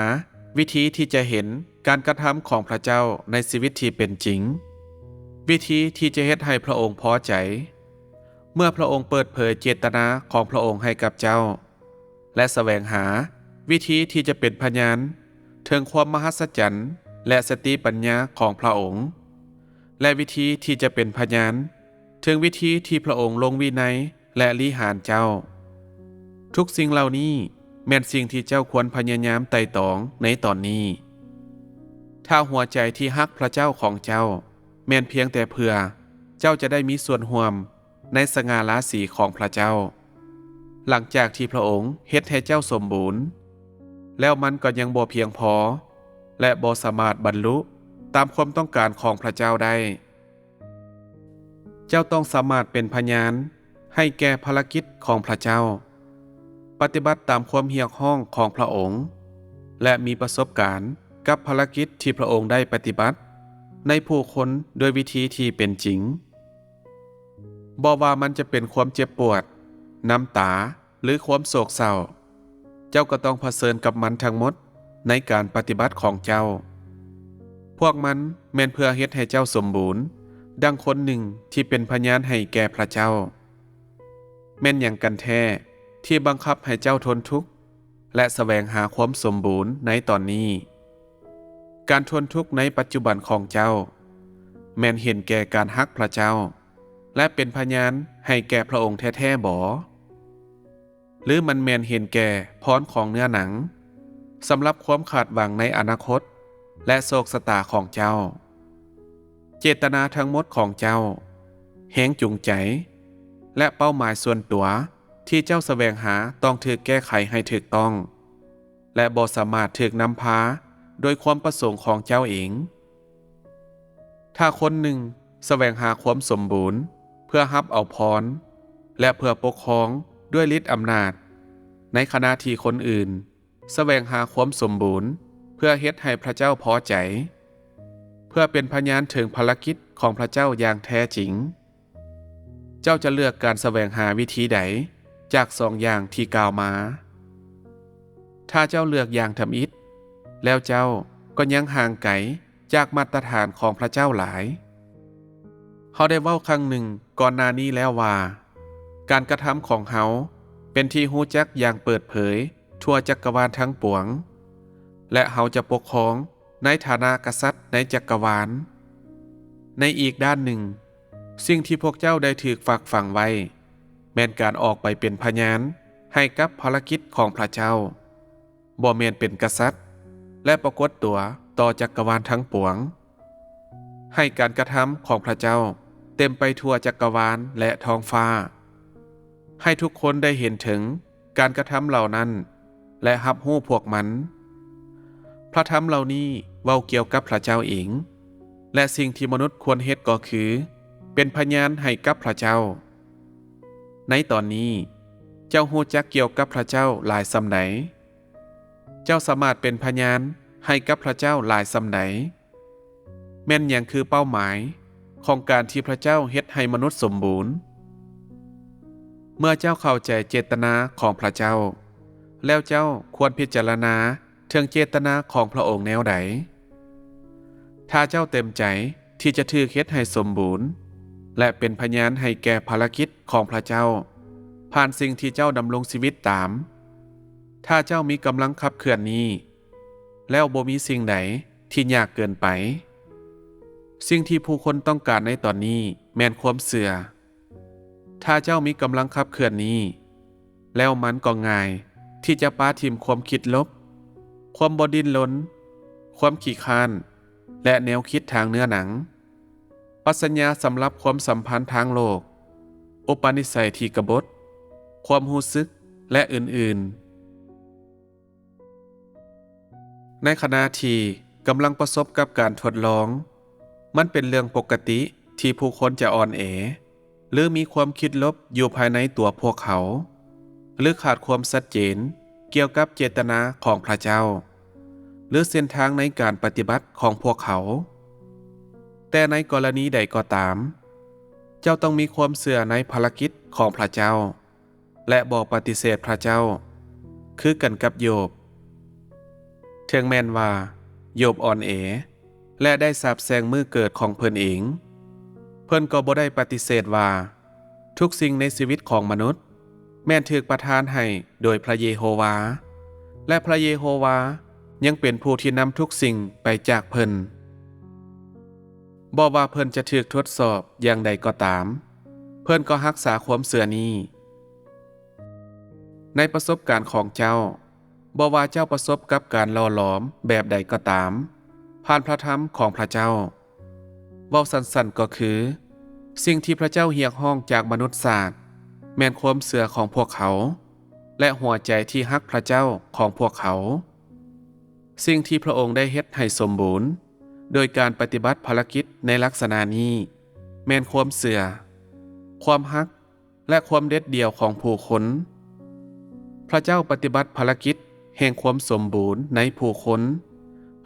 ວິທີທີ່ຈະເຫັນການກະທຳຂອງພຣະເຈົ້າໃນຊີວິດທີ່ເປັນຈິງ, ວິທີທີ່ຈະເຮັດໃຫ້ພຣະອົງພໍໃຈ. ເມື່ອພຣະອົງເປີດເຜີຍເຈດຕະນາຂອງພຣະອົງໃຫ້ກັບເຈົ້າ ແລະ ສະແຫວງຫາວິທີທີ່ຈະເປັນພະຍານເຖິງຄວາມມະຫັດສະຈັນ ແລະ ສະຕິປັນຍາຂອງພຣະອົງ ແລະ ວິທີທີ່ຈະເປັນພະຍານເຖິງວິທີທີ່ພຣະອົງລົງວິໄນ ແລະ ລິຫານເຈົ້າ. ທຸກສິ່ງເຫຼົ່ານີ້ແມ່ນສິ່ງທີ່ເຈົ້າຄວນພະຍາຍາມໄຕ່ຕອງໃນຕອນນີ້. ຖ້າຫົວໃຈທີ່ຮັກພຣະເຈົ້າຂອງເຈົ້າແມ່ນພຽງແຕ່ເພື່ອເຈົ້າຈະໄດ້ມີສ່ວນຮ່ວມໃນສະຫງ່າລາສີຂອງພຣະເຈົ້າ, ຫຼັງຈາກທີ່ພຣະອົງເຮັດໃຫ້ເຈົ້າສົມບູນ, ແລ້ວມັນກໍຍັງບໍ່ພຽງພໍ ແລະ ບໍ່ສາມາດບັນລຸຕາມຄວາມຕ້ອງການຂອງພຣະເຈົ້າໄດ້. ເຈົ້າຕ້ອງສາມາດເປັນພະຍານໃຫ້ແກ່ພາລະກິດຂອງພຣະເຈົ້າ, ປະຕິບັດຕາມຄວາມຮຽກຮ້ອງຂອງພຣະອົງ ແລະ ມີປະສົບການກັບພາລະກິດທີ່ພຣະອົງໄດ້ປະຕິບັດໃນຜູ້ຄົນດ້ວຍວິທີທີ່ເປັນຈິງ. ບໍ່ວ່າມັນຈະເປັນຄວາມເຈັບປວດ, ນ້ຳຕາ ຫຼື ຄວາມໂສກເສົ້າ, ເຈົ້າກໍຕ້ອງຜະເຊີນກັບມັນທັງໝົດໃນການປະຕິບັດຂອງເຈົ້າ. ພວກມັນແມ່ນເພື່ອເຮັດໃຫ້ເຈົ້າສົມບູນ ດັ່ງຄົນໜຶ່ງທີ່ເປັນພະຍານໃຫ້ແກ່ພຣະເຈົ້າ. ແມ່ນຫຍັງກັນແທ້ທີ່ບັງຄັບໃຫ້ເຈົ້າທົນທຸກ ແລະ ສະແຫວງຫາຄວາມສົມບູນໃນຕອນນີ້? ການທົນທຸກໃນປັດຈຸບັນຂອງເຈົ້າ ແມ່ນເຫັນແກ່ການຮັກພຣະເຈົ້າ ແລະ ເປັນພະຍານໃຫ້ແກ່ພຣະອົງແທ້ໆບໍ? ຫຼື ມັນແມ່ນເຫັນແກ່ພອນຂອງເນື້ອໜັງ ສຳລັບຄວາມຄາດຫວັງໃນອະນາຄົດ ແລະ ໂຊກຊະຕາຂອງເຈົ້າ? ເຈດຕະນາທັງໝົດຂອງເຈົ້າ, ແຮງຈູງໃຈ ແລະ ເປົ້າໝາຍສ່ວນຕົວທີ່ເຈົ້າສະແຫວງຫາຕ້ອງຖືກແກ້ໄຂໃຫ້ຖືກຕ້ອງ ແລະ ບໍ່ສາມາດຖືກນຳພາໂດຍຄວາມປະສົງຂອງເຈົ້າເອງ. ຖ້າຄົນໜຶ່ງສະແຫວງຫາຄວາມສົມບູນເພື່ອຮັບເອົາພອນ ແລະ ເພື່ອປົກຄອງດ້ວຍລິດອຳນາດ, ໃນຂະນະທີ່ຄົນອື່ນສະແຫວງຫາຄວາມສົມບູນເພື່ອເຮັດໃຫ້ພຣະເຈົ້າພໍໃຈ, ເພື່ອເປັນພະຍານເຖິງພາລະກິດຂອງພຣະເຈົ້າຢ່າງແທ້ຈິງ, ເຈົ້າຈະເລືອກການສະແຫວງຫາວິທີໃດຈາກສອງຢ່າງທີ່ກ່າວມາ? ຖ້າເຈົ້າເລືອກຢ່າງທຳອິດ, ແລ້ວເຈົ້າກໍຍັງຫ່າງໄກຈາກມາດຕະຖານຂອງພຣະເຈົ້າຫຼາຍ. ເຮົາໄດ້ເວົ້າຄັ້ງໜຶ່ງກ່ອນໜ້ານີ້ແລ້ວວ່າ, ການກະທຳຂອງເຮົາເປັນທີ່ຮູ້ຈັກຢ່າງເປີດເຜີຍທົ່ວຈັກກະວານທັງປວງ, ແລະ ເຮົາຈະປົກຄອງ ໃນຖານະກະສັດໃນຈັກກະວານ. ໃນອີກດ້ານໜຶ່ງ, ສິ່ງທີ່ພວກເຈົ້າໄດ້ຖືກຝາກຝັງໄວ້ ແມ່ນການອອກໄປເປັນພະຍານໃຫ້ກັບພາລະກິດຂອງພຣະເຈົ້າ, ບໍ່ແມ່ນເປັນກະສັດ ແລະ ປາກົດຕົວຕໍ່ຈັກກະວານທັງປວງ. ໃຫ້ການກະທຳຂອງພຣະເຈົ້າເຕັມໄປທົ່ວຈັກກະວານ ແລະ ທ້ອງຟ້າ. ໃຫ້ທຸກຄົນໄດ້ເຫັນເຖິງ ການກະທຳເຫຼົ່ານັ້ນ ແລະ ຮັບຮູ້ພວກມັນ. ພຣະທຳເຫຼົ່ານີ້ເວົ້າກ່ຽວກັບພຣະເຈົ້າເອງ, ແລະ ສິ່ງທີ່ມະນຸດຄວນເຮັດກໍຄືເປັນພະຍານໃຫ້ກັບພຣະເຈົ້າ. ໃນຕອນນີ້, ເຈົ້າຮູ້ຈັກກ່ຽວກັບພຣະເຈົ້າຫຼາຍສ່ຳໃດ? ເຈົ້າສາມາດເປັນພະຍານໃຫ້ກັບພຣະເຈົ້າຫຼາຍສ່ຳໃດ? ແມ່ນຫຍັງຄືເປົ້າໝາຍຂອງການທີ່ພຣະເຈົ້າເຮັດໃຫ້ມະນຸດສົມບູນ? ເມື່ອເຈົ້າເຂົ້າໃຈເຈດຕະນາຂອງພຣະເຈົ້າ, ແລ້ວເຈົ້າຄວນພິຈາລະນາເຖິງເຈດຕະນາຂອງພຣະອົງແນວໃດ? ຖ້າເຈົ້າເຕັມໃຈທີ່ຈະຖືກເຮັດໃຫ້ສົມບູນ ແລະ ເປັນພະຍານໃຫ້ແກ່ພາລະກິດຂອງພຣະເຈົ້າ, ພ ຜ່ານສິ່ງທີ່ເຈົ້າດຳລົງຊີວິດຕາມ. ຖ້າເຈົ້າມີກຳລັງຂັບເຄື່ອນນີ້, ແລ້ວບໍ່ມີສິ່ງໃດທີ່ຍາກເກີນໄປ. ສິ່ງທີ່ຜູ້ຄົນຕ້ອງການໃນຕອນນີ້ແມ່ນຄວາມເຊື່ອ. ຖ້າເຈົ້າມີກຳລັງຂັບເຄື່ອນນີ້, ແລ້ວມັນກໍງ່າຍທີ່ຈະປະຖິ້ມຄວາມຄິດລົບ, ຄວາມບໍ່ດີ້ນລົນ, ຄວາມຂີ້ຄ້ານ ແລະ ແນວຄິດທາງເນື້ອໜັງ, ປັດຊະຍາສຳລັບຄວາມສຳພັນທາງໂລກ, ອຸປະນິໄສທີ່ກະບົດ, ຄວາມຮູ້ສຶກ ແລະ ອື່ນໆ. ໃນຂະນະທີ່ກຳລັງປະສົບກັບການທົດລອງ, ມັນເປັນເລື່ອງປົກກະຕິທີ່ຜູ້ຄົນຈະອ່ອນແອ ຫຼື ມີຄວາມຄິດລົບຢູ່ພາຍໃນຕົວພວກເຂົາ, ຫຼື ຂາດຄວາມຊັດເຈນກ່ຽວກັບເຈດຕະນາຂອງພະເຈົ້າ ຫຼື ເສັ້ນທາງໃນການປະຕິບັດຂອງພວກເຂົາ. ແຕ່ໃນກໍລະນີໃດກໍຕາມ, ເຈົ້າຕ້ອງມີຄວາມເຊື່ອໃນພາລະກິດຂອງພະເຈົ້າ ແລະ ບໍ່ປະຕິເສດພະເຈົ້າ ຄືກັນກັບໂຢບ. ເຖິງແມ່ນວ່າໂຢບອ່ອນແອ ແລະ ໄດ້ສາບແຊ່ງມື້ເກີດຂອງເພິ່ນເອງ, ເພິ່ນກໍບໍ່ໄດ້ປະຕິເສດວ່າທຸກສິ່ງໃນຊີວິດຂອງມະນຸດແມ່ນຖືກປະທານໃຫ້ໂດຍພະເຢໂຮວາ, ແລະ ພະເຢໂຮວາຍັງເປັນຜູ້ທີ່ນຳທຸກສິ່ງໄປຈາກເພິ່ນ. ບໍ່ວ່າເພິ່ນຈະຖືກທົດສອບຢ່າງໃດກໍຕາມ, ເພິ່ນກໍຮັກສາຄວາມເຊື່ອນີ້. ໃນປະສົບການຂອງເຈົ້າ, ບໍ່ວ່າເຈົ້າປະສົບກັບການຫຼໍ່ຫຼອມແບບໃດກໍຕາມ, ຜ່ານພະທຳຂອງພະເຈົ້າ, ເວົ້າສັ້ນໆກໍຄື, ສິ່ງທີ່ພະເຈົ້າຮຽກຮ້ອງຈາກມະນຸດຊາດ ແມ່ນຄວາມເຊື່ອຂອງພວກເຂົາ ແລະ ຫົວໃຈທີ່ຮັກພະເຈົ້າຂອງພວກເຂົາ. ສິ່ງທີ່ພະອົງໄດ້ເຮັດໃຫ້ສົມບູນ ໂດຍການປະຕິບັດພາລະກິດໃນລັກສະນະນີ້ ແມ່ນຄວາມເຊື່ອ, ຄວາມຮັກ ແລະ ຄວາມເດັດດ່ຽວຂອງຜູ້ຄົນ. ພະເຈົ້າປະຕິບັດພາລະກິດແຫ່ງຄວາມສົມບູນໃນຜູ້ຄົນ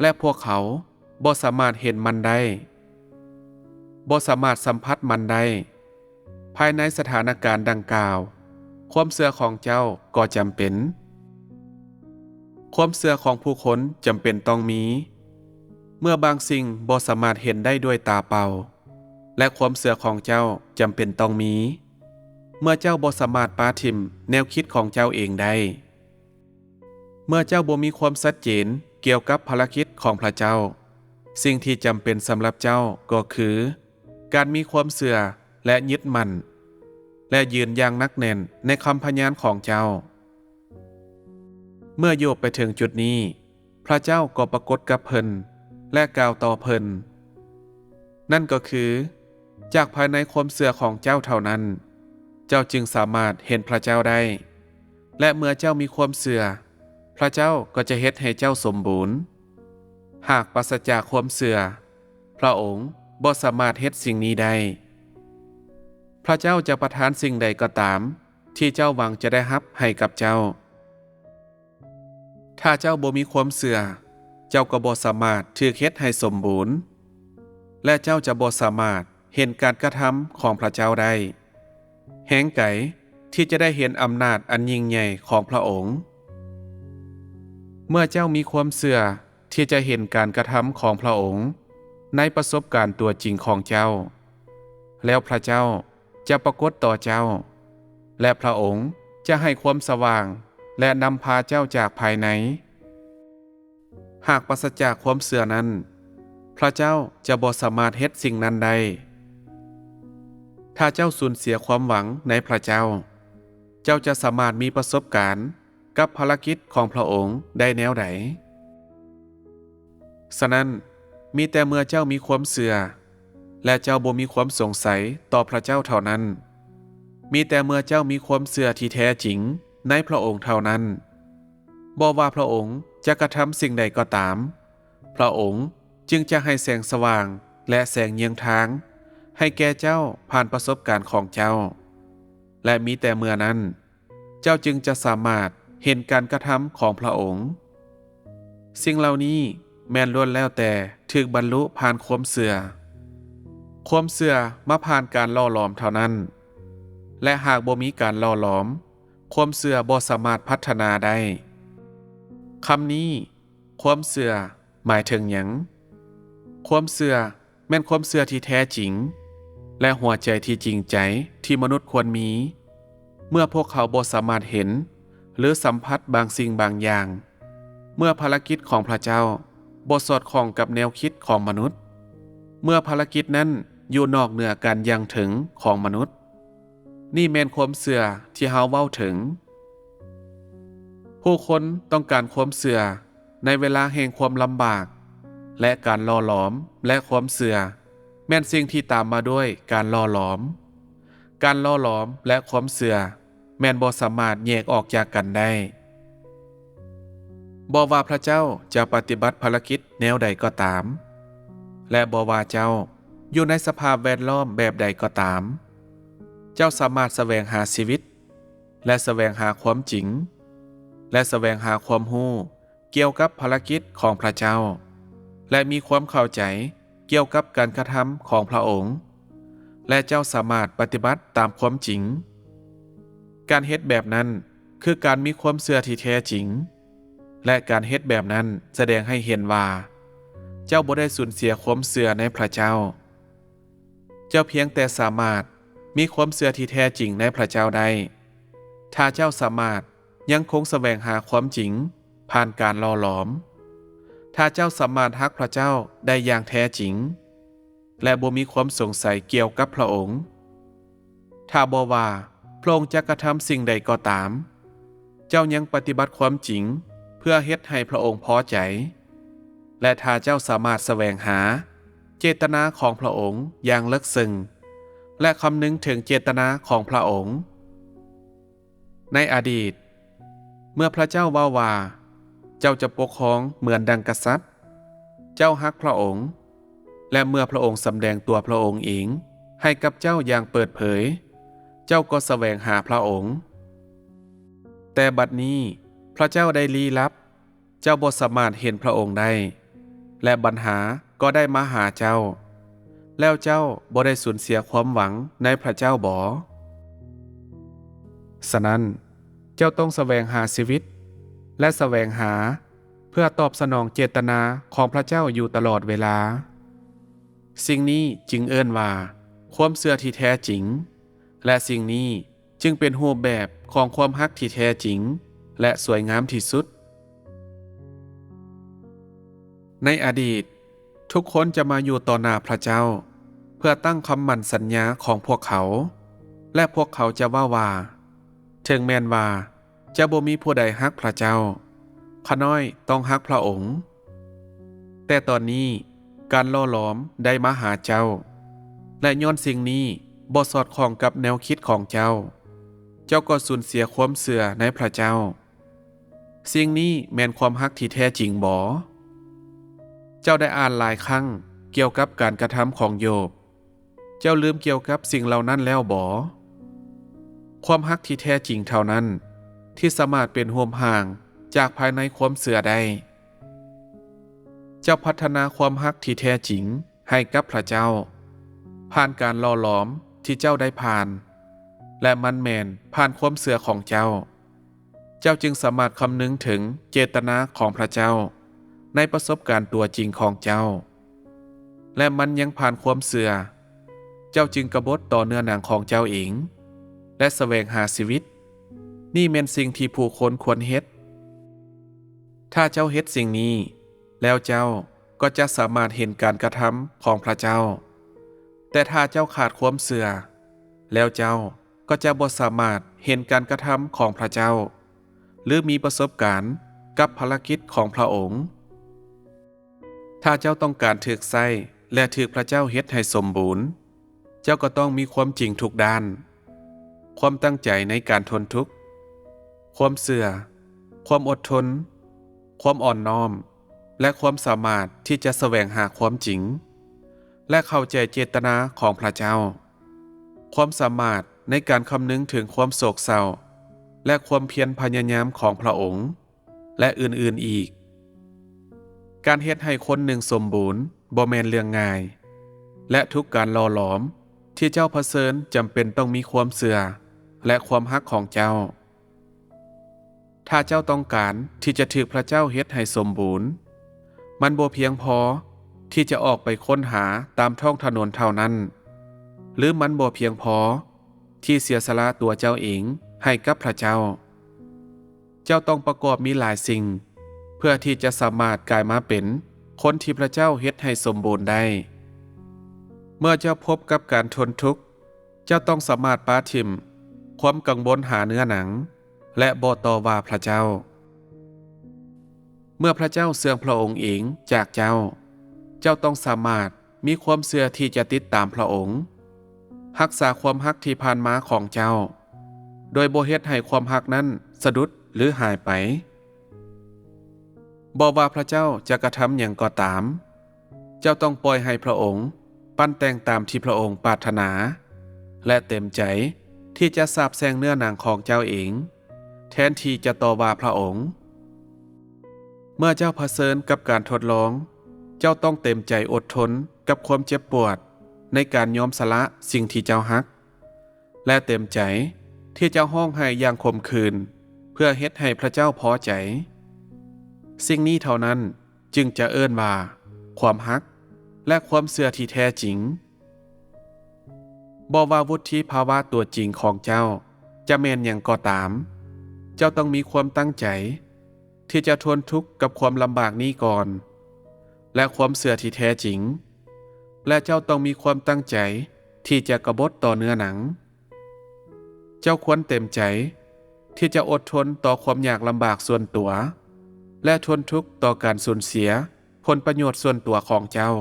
ແລະ ພວກເຂົາບໍ່ສາມາດເຫັນມັນໄດ້, ບໍ່ສາມາດສຳຜັດມັນໄດ້. ພາຍໃນສະຖານະການດັ່ງກ່າວ, ຄວາມເຊື່ອຂອງເຈົ້າກໍຈຳເປັນ. ຄວາມເຊື່ອຂອງຜູ້ຄົນຈຳເປັນຕ້ອງມີ, ເມື່ອບາງສິ່ງບໍ່ສາມາດເຫັນໄດ້ດ້ວຍຕາເປົ່າ, ແລະ ຄວາມເຊື່ອຂອງເຈົ້າຈຳເປັນຕ້ອງມີ, ເມື່ອເຈົ້າບໍ່ສາມາດປະຖິ້ມແນວຄິດຂອງເຈົ້າເອງໄດ້. ເມື່ອເຈົ້າບໍ່ມີຄວາມຊັດເຈນກ່ຽວກັບພາລະກິດຂອງພະເຈົ້າ, ສິ່ງທີ່ຈຳເປັນສຳລັບເຈົ້າກໍຄືການມີຄວາມເຊື່ອ ແລະ ຍຶດໝັ້ນ ແລະ ຢືນຢ່າງໜັກແໜ້ນໃນຄຳພະຍານຂອງເຈົ້າ. ເມື່ອໂຢບໄປເຖິງຈຸດນີ້, ພະເຈົ້າກໍປາກົດກັບເພິ່ນ ແລະ ກ່າວຕໍ່ເພິ່ນ. ນັ້ນກໍຄື, ຈາກພາຍໃນຄວາມເຊື່ອຂອງເຈົ້າເທົ່ານັ້ນ, ເຈົ້າຈຶ່ງສາມາດເຫັນພະເຈົ້າໄດ້. ແລະ ເມື່ອເຈົ້າມີຄວາມເຊື່ອ, ພະເຈົ້າກໍຈະເຮັດໃຫ້ເຈົ້າສົມບູນ. ຫາກປາສະຈາກຄວາມເຊື່ອ, ພະອົງບໍ່ສາມາດເຮັດສິ່ງນີ້ໄດ້. ພະເຈົ້າຈະປະທານສິ່ງໃດກໍຕາມທີ່ເຈົ້າຫວັງຈະໄດ້ຮັບໃຫ້ກັບເຈົ້າ. ຖ້າເຈົ້າບໍ່ມີຄວາມເຊື່ອ, ເຈົ້າກໍບໍ່ສາມາດຖືກເຮັດໃຫ້ສົມບູນ, ແລະ ເຈົ້າຈະບໍ່ສາມາດເຫັນການກະທຳຂອງພະເຈົ້າໄດ້. ແຮງໃຈທີ່ຈະໄດ້ເຫັນອຳນາດອັນຍິ່ງໃຫຍ່ຂອງພະອົງ. ເມື່ອເຈົ້າມີຄວາມເຊື່ອທີ່ຈະເຫັນການກະທຳຂອງພະອົງໃນປະສົບການຕົວຈິງຂອງເຈົ້າ, ແລ້ວພະເຈົ້າຈະປາກົດຕໍ່ເຈົ້າ, ແລະ ພະອົງຈະໃຫ້ຄວາມສະຫວ່າງ ແລະ ນຳພາເຈົ້າຈາກພາຍໃນ. ຫາກປາສະຈາກຄວາມເຊື່ອນັ້ນ, ພະເຈົ້າຈະບໍ່ສາມາດເຮັດສິ່ງນັ້ນໄດ້. ຖ້າເຈົ້າສູນເສຍຄວາມຫວັງໃນພະເຈົ້າ, ເຈົ້າຈະສາມາດມີປະສົບການກັບພາລະກິດຂອງພະອົງໄດ້ແນວໃດ? ສະນັ້ນ, ມີແຕ່ເມື່ອເຈົ້າມີຄວາມເຊື່ອ ແລະ ເຈົ້າບໍ່ມີຄວາມສົງໄສຕໍ່ພະເຈົ້າເທົ່ານັ້ນ, ມີແຕ່ເມື່ອເຈົ້າມີຄວາມເຊື່ອທີ່ແທ້ຈິງໃນພະອົງເທົ່ານັ້ນ, ບໍ່ວ່າພະອົງຈະກະທຳສິ່ງໃດກໍຕາມ, ພະອົງຈຶ່ງຈະໃຫ້ແສງສະຫວ່າງ ແລະ ແສງເຍືອງທາງໃຫ້ແກ່ເຈົ້າຜ່ານປະສົບການຂອງເຈົ້າ, ແລະ ມີແຕ່ເມື່ອນັ້ນ, ເຈົ້າຈຶ່ງຈະສາມາດເຫັນການກະທຳຂອງພະອົງ. ສິ່ງເຫຼົ່ານີ້ແມ່ນລ້ວນແລ້ວແຕ່ຖືກບັນລຸຜ່ານຄວາມເຊື່ອ. ຄວາມເຊື່ອມາຜ່ານການຫຼໍ່ຫຼອມເທົ່ານັ້ນ, ແລະ ຫາກບໍ່ມີການຫຼໍ່ຫຼອມ, ຄວາມເຊື່ອບໍ່ສາມາດພັດທະນາໄດ້. ຄຳນີ້, ຄວາມເຊື່ອ ໝາຍເຖິງຫຍັງ? ຄວາມເຊື່ອແມ່ນຄວາມເຊື່ອທີ່ແທ້ຈິງ ແລະ ຫົວໃຈທີ່ຈິງໃຈທີ່ມະນຸດຄວນມີ. ເມື່ອພວກເຂົາບໍ່ສາມາດເຫັນ ຫຼື ສຳຜັດບາງສິ່ງບາງຢ່າງ, ເມື່ອພາລະກິດຂອງພະເຈົ້າບໍ່ສອດຄ່ອງກັບແນວຄິດຂອງມະນຸດ, ເມື່ອພາລະກິດນັ້ນຢູ່ນອກເໜືອການຢ່າງເຖິງຂອງມະນຸດ. ນີ້ແມ່ນຄວາມເຊື່ອທີ່ເຮົາເວົ້າເຖິງ. ຜູ້ຄົນຕ້ອງການຄວາມເຊື່ອໃນເວລາແຫ່ງຄວາມລຳບາກ ແລະ ການຫຼໍ່ຫຼອມ ແລະ ຄວາມເຊື່ອແມ່ນສິ່ງທີ່ຕາມມາດ້ວຍການຫຼໍ່ຫຼອມ. ການຫຼໍ່ຫຼອມ ແລະ ຄວາມເຊື່ອແມ່ນບໍ່ສາມາດແຍກອອກຈາກກັນໄດ້. ບໍ່ວ່າພະເຈົ້າຈະປະຕິບັດພາລະກິດແນວໃດກໍຕາມ ແລະ ບໍ່ວ່າເຈົ້າຢູ່ໃນສະພາບແວດລ້ອມແບບໃດກໍຕາມ, ເຈົ້າສາມາດສະແຫວງຫາຊີວິດ ແລະ ສະແຫວງຫາຄວາມຈິງ ແລະ ສະແຫວງຫາຄວາມຮູ້ກ່ຽວກັບພາລະກິດຂອງພະເຈົ້າ ແລະ ມີຄວາມເຂົ້າໃຈ ກ່ຽວກັບການກະທຳຂອງພະອົງ ແລະ ເຈົ້າສາມາດປະຕິບັດຕາມຄວາມຈິງ. ການເຮັດແບບນັ້ນຄືການມີຄວາມເຊື່ອທີ່ແທ້ຈິງ, ແລະ ການເຮັດແບບນັ້ນສະແດງໃຫ້ເຫັນວ່າເຈົ້າບໍ່ໄດ້ສູນເສຍຄວາມເຊື່ອໃນພະເຈົ້າ. ເຈົ້າພຽງແຕ່ສາມາດມີຄວາມເຊື່ອທີ່ແທ້ຈິງໃນພະເຈົ້າໄດ້ ຖ້າເຈົ້າສາມາດຍັງຄົງສະແຫວງຫາຄວາມຈິງຜ່ານການຫຼໍ່ຫຼອມ, ຖ້າເຈົ້າສາມາດຮັກພະເຈົ້າໄດ້ຢ່າງແທ້ຈິງ ແລະ ບໍ່ມີຄວາມສົງໄສກ່ຽວກັບພະອົງ. ຖ້າບໍ່ວ່າພະອົງຈະກະທຳສິ່ງໃດກໍຕາມ, ເຈົ້າຍັງປະຕິບັດຄວາມຈິງເພື່ອເຮັດໃຫ້ພະອົງພໍໃຈ. ແລະ ຖ້າເຈົ້າສາມາດສະແຫວງຫາເຈດຕະນາຂອງພະອົງຢ່າງເລິກເຊິ່ງ ແລະ ຄຳນຶງເຖິງເຈດຕະນາຂອງພະອົງ. ໃນອະດີດ, ເມື່ອພະເຈົ້າເວົ້າວ່າ ເຈົ້າຈະປົກຄອງເໝືອນດັ່ງກະສັດ, ເຈົ້າຮັກພະອົງ, ແລະ ເມື່ອພະອົງສຳແດງຕົວພະອົງເອງໃຫ້ກັບເຈົ້າຢ່າງເປີດເຜີຍ, ເຈົ້າກໍສະແຫວງຫາພະອົງ. ແຕ່ບັດນີ້ພະເຈົ້າໄດ້ລີ້ລັບ, ເຈົ້າບໍ່ສາມາດເຫັນພະອົງໄດ້, ແລະ ບັນຫາກໍໄດ້ມາຫາເຈົ້າ, ແລ້ວເຈົ້າບໍ່ໄດ້ສູນເສຍຄວາມຫວັງໃນພະເຈົ້າບໍ? ສະນັ້ນ, ເຈົ້າຕ້ອງສະແຫວງຫາຊີວິດ ແລະ ສະແຫວງຫາເພື່ອຕອບສະໜອງເຈດຕະນາຂອງພະເຈົ້າຢູ່ຕະຫຼອດເວລາ. ສິ່ງນີ້ຈຶ່ງເອີ້ນວ່າຄວາມເຊື່ອທີ່ແທ້ຈິງ, ແລະ ສິ່ງນີ້ຈຶ່ງເປັນຮູບແບບຂອງຄວາມຮັກທີ່ແທ້ຈິງ ແລະ ສວຍງາມທີ່ສຸດ. ໃນອະດີດ, ທຸກຄົນຈະມາຢູ່ຕໍ່ໜ້າພະເຈົ້າ ເພື່ອຕັ້ງຄຳໝັ້ນສັນຍາຂອງພວກເຂົາ, ແລະ ພວກເຂົາຈະເວົ້າວ່າ, ເຖິງແມ່ນວ່າຈະບໍ່ມີຜູ້ໃດຮັກພະເຈົ້າ, ຂ້ານ້ອຍຕ້ອງຮັກພະອົງ. ແຕ່ຕອນນີ້ການຫຼໍ່ຫຼອມໄດ້ມາຫາເຈົ້າ, ແລະ ຍ້ອນສິ່ງນີ້ບໍ່ສອດຄ່ອງກັບແນວຄິດຂອງເຈົ້າ, ເຈົ້າກໍສູນເສຍຄວາມເຊື່ອໃນພະເຈົ້າ. ສິ່ງນີ້ແມ່ນຄວາມຮັກທີ່ແທ້ຈິງບໍ? ເຈົ້າໄດ້ອ່ານຫຼາຍຄັ້ງກ່ຽວກັບການກະທຳຂອງໂຢບ. ເຈົ້າລືມກ່ຽວກັບສິ່ງເຫຼົ່ານັ້ນແລ້ວບໍ? ຄວາມຮັກທີ່ແທ້ຈິງເທົ່ານັ້ນທີ່ສາມາດເປັນຮູບຮ່າງຈາກພາຍໃນຄວາມເຊື່ອໄດ້. ເຈົ້າພັດທະນາຄວາມຮັກທີ່ແທ້ຈິງໃຫ້ກັບພະເຈົ້າ ຜ່ານການຫຼໍ່ຫຼອມທີ່ເຈົ້າໄດ້ຜ່ານ, ແລະ ມັນແມ່ນຜ່ານຄວາມເຊື່ອຂອງເຈົ້າ. ເຈົ້າຈຶ່ງສາມາດຄຳນຶງເຖິງເຈດຕະນາຂອງພະເຈົ້າໃນປະສົບການຕົວຈິງຂອງເຈົ້າ, ແລະ ມັນຍັງຜ່ານຄວາມເຊື່ອ, ເຈົ້າຈຶ່ງກະບົດຕໍ່ເນື້ອໜັງຂອງເຈົ້າເອງ ແລະ ສະແຫວງຫາຊີວິດ. ນີ້ແມ່ນສິ່ງທີ່ຜູ້ຄົນຄວນເຮັດ. ຖ້າເຈົ້າເຮັດສິ່ງນີ້, ແລ້ວເຈົ້າກໍຈະສາມາດເຫັນການກະທຳຂອງພະເຈົ້າ. ແຕ່ຖ້າເຈົ້າຂາດຄວາມເຊື່ອ, ແລ້ວເຈົ້າ ກໍຈະບໍ່ສາມາດເຫັນການກະທຳຂອງພະເຈົ້າ ຫຼື ມີປະສົບການກັບພາລະກິດຂອງພະອົງ. ຖ້າເຈົ້າຕ້ອງການຖືກໃຊ້ ແລະ ຖືກພະເຈົ້າເຮັດໃຫ້ສົມບູນ, ເຈົ້າກໍຕ້ອງມີຄວາມຈິງທຸກດ້ານ, ຄວາມຕັ້ງໃຈໃນການທົນທຸກ, ຄວາມເຊື່ອ, ຄວາມອົດທົນ, ຄວາມອ່ອນນ້ອມ ແລະ ຄວາມສາມາດທີ່ຈະສະແຫວງຫາຄວາມຈິງ ແລະ ເຂົ້າໃຈເຈດຕະນາຂອງພະເຈົ້າ, ຄວາມສາມາດໃນການຄຳນຶງເຖິງຄວາມໂສກເສົ້າ ແລະ ຄວາມພຽນພະຍາຍາມຂອງພະອົງ ແລະ ອື່ນໆອີກ. ການເຮັດໃຫ້ຄົນໜຶ່ງສົມບູນບໍ່ແມ່ນເລື່ອງງ່າຍ, ແລະ ທຸກການຫຼໍ່ຫຼອມທີ່ເຈົ້າຜະເຊີນຈຳເປັນຕ້ອງມີຄວາມເຊື່ອ ແລະ ຄວາມຮັກຂອງເຈົ້າ. ຖ້າເຈົ້າຕ້ອງການທີ່ຈະຖືກພະເຈົ້າເຮັດໃຫ້ສົມບູນ, ມັນບໍ່ພຽງພໍທີ່ຈະອອກໄປຄົ້ນຫາຕາມທ້ອງຖະໜົນເທົ່ານັ້ນ, ຫຼື ມັນບໍ່ພຽງພໍທີ່ເສຍສະຫຼະຕົວເຈົ້າເອງ ໃຫ້ກັບພຣະເຈົ້າ. ເຈົ້າຕ້ອງປະກອບມີຫຼາຍສິ່ງ ເພື່ອທີ່ຈະສາມາດກາຍມາເປັນຄົນທີ່ພຣະເຈົ້າເຮັດໃຫ້ສົມບູນໄດ້. ເມື່ອເຈົ້າພົບກັບການທົນທຸກ, ເຈົ້າຕ້ອງສາມາດປະຖິ້ມຄວາມກັງວົນຫາເນື້ອໜັງ ແລະ ບໍ່ຕໍ່ວ່າພຣະເຈົ້າ. ເມື່ອພຣະເຈົ້າເຊື່ອງພຣະອົງເອງຈາກເຈົ້າ, ເຈົ້າຕ້ອງສາມາດມີຄວາມເຊື່ອທີ່ຈະຕິດຕາມພຣະອົງ, ຮັກສາຄວາມຮັກທີ່ຜ່ານມາຂອງເຈົ້າ, ໂດຍບໍ່ເຮັດໃຫ້ຄວາມຮັກນັ້ນສະດຸດ ຫຼື ຫາຍໄປ. ບໍ່ວ່າພຣະເຈົ້າຈະກະທຳຫຍັງກໍຕາມ, ເຈົ້າຕ້ອງປ່ອຍໃຫ້ພຣະອົງປັ້ນແຕ່ງຕາມທີ່ພຣະອົງປາດຖະໜາ ແລະ ເຕັມໃຈທີ່ຈະສາບແຊ່ງເນື້ອໜັງຂອງເຈົ້າເອງ ແທນທີ່ຈະຕໍ່ວ່າພຣະອົງ. ເມື່ອເຈົ້າຜະເຊີນກັບການທົດລອງ, ເຈົ້າຕ້ອງເຕັມໃຈອົດທົນກັບຄວາມເຈັບປວດໃນການຍອມສະຫຼະສິ່ງທີ່ເຈົ້າຮັກ ແລະ ເຕັມໃຈທີ່ຈະຮ້ອງໄຫ້ຢ່າງຂົມຂື່ນ ເພື່ອເຮັດໃຫ້ພຣະເຈົ້າພໍໃຈ. ສິ່ງນີ້ເທົ່ານັ້ນຈຶ່ງຈະເອີ້ນວ່າຄວາມຮັກ ແລະ ຄວາມເຊື່ອທີ່ແທ້ຈິງ. ບໍ່ວ່າວຸດທິພາວະຕົວຈິງຂອງເຈົ້າຈະແມ່ນຫຍັງກໍຕາມ, ເຈົ້າຕ້ອງມີຄວາມຕັ້ງໃຈທີ່ຈະທົນທຸກກັບຄວາມລຳບາກນີ້ກ່ອນ ແລະ ຄວາມເຊື່ອທີ່ແທ້ຈິງ, ແລະ ເຈົ້າຕ້ອງມີຄວາມຕັ້ງໃຈທີ່ຈະກະບົດຕໍ່ເນື້ອໜັງ. ເຈົ້າຄວນເຕັມໃຈທີ່ຈະອົດທົນຕໍ່ຄວາມຍາກລຳບາກສ່ວນຕົວ ແລະ ທົນທຸກຕໍ່ການສູນເສຍ ຜົນປະໂຫຍດສ່ວນຕົວຂອງເຈົ້າ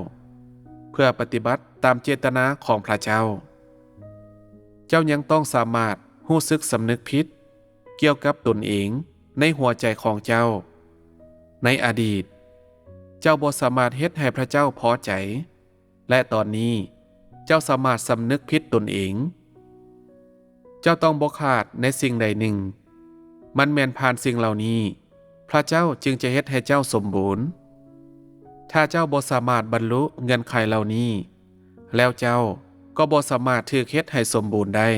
ເພື່ອປະຕິບັດຕາມເຈດຕະນາຂອງພຣະເຈົ້າ. ເຈົ້າຍັງຕ້ອງສາມາດຮູ້ສຶກສຳນຶກຜິດກ່ຽວກັບຕົນເອງໃນຫົວໃຈຂອງເຈົ້າ. ໃນອະດີດ, ເຈົ້າບໍ່ສາມາດເຮັດໃຫ້ພຣະເຈົ້າພໍໃຈ, ແລະ ຕອນນີ້ເຈົ້າສາມາດສຳນຶກຜິດຕົນເອງ. ເຈົ້າຕ້ອງບໍ່ຂາດໃນສິ່ງໃດໜຶ່ງ. ມັນແມ່ນຜ່ານສິ່ງເຫຼົ່ານີ້ ພຣະເຈົ້າຈຶ່ງຈະເຮັດໃຫ້ເຈົ້າສົມບູນ. ຖ້າເຈົ້າບໍ່ສາມາດບັນລຸເງື່ອນໄຂເຫຼົ່ານີ້, ແລ້ວເຈົ້າກໍບໍ່ສາມາດຖືກເຮັດໃຫ້ສົມບູນໄດ້.